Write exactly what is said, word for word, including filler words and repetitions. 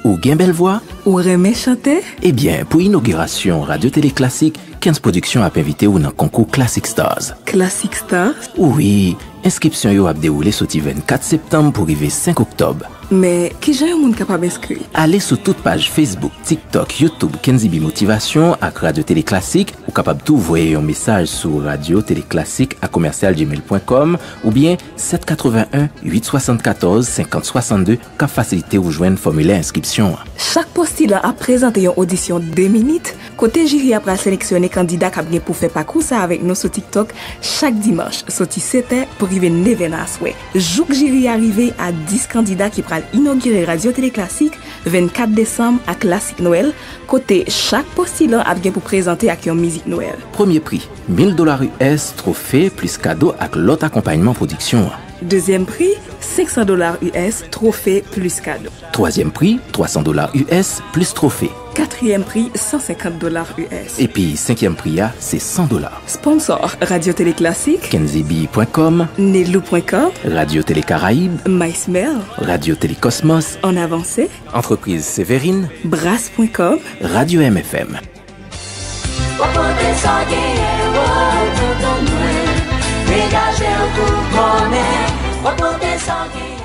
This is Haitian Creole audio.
Ou gen bèl vwa? Ou renmen chante? Ebyen, pou inogirasyon Radyo Tele Klasik, Kenz Pwodiksyon ap envite w nan konkou Classic Stars. Classic Stars? Wi, enskripsyon yo ap dewoule soti vennkat septanm pou rive senk oktòb. Men, kijan yon moun kapab enskri? Ale sou tout paj Facebook, TikTok, YouTube, Kenzibi Motivasyon ak Radyo Tele Klasik. Ou kapab tou voye yon mesaj sou radyo tele klasik a komèsyal gmail pwen kòm oubyen sèt katreven en uit swasannkatòz senkant swasannde k ap fasilite w jwenn fòmilè enskripsyon an. Chak postilan ap prezante yon odisyon de minit, kote jiri a pral seleksyone kandida k ap gen pou fè pakou sa avèk nou sou TikTok chak dimanch, soti sèt è pou rive nèf è nan aswè. Jouk jiri a rive a dis kandida ki pral inogire Radyo Tele Klasik vennkat desanm ak Klasik Nwèl, kote chak postilan ap gen pou prezante ak yon mizik Nwèl. Premye pri, mil dola U S, twofe, plis kado ak lòt akonpayman pwodiksyon an. Dezyèm pri, senk san dola U S, twofe, plis kado. Twazyèm pri, twa san dola U S, plis twofe. Katriyèm pri, san senkant dola U S. Epi senkyèm pri a, se san dola. Sponsor, Radyo Tele Klasik, Kenzibi pwen kòm, Nelou pwen kòm, Radyo Tele Karayib, Maismel, Radyo Tele Kòsmòs, An Avanse, Antrepriz Severin, Bras pwen kòm, Radyo M F M. Ou pote sa w genyen, o, tonton mwen. Degaje w pou konnen. Ou pote sa w genyen.